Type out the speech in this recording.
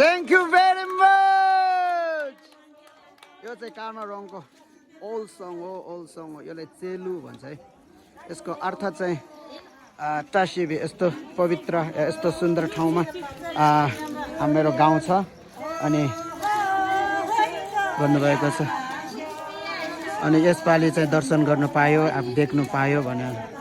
Thank you very much. यो चाहिँ कामा रङको ओल्ड सङ हो यसलाई चेलु भन्छ है। यसको अर्थ चाहिँ टासिबी यस्तो पवित्र यस्तो सुन्दर ठाउँमा हाम्रो गाउँ छ अनि भन्नुभएको छ। अनि यसपालि चाहिँ दर्शन गर्नु पायो अब देख्नु पायो भनेर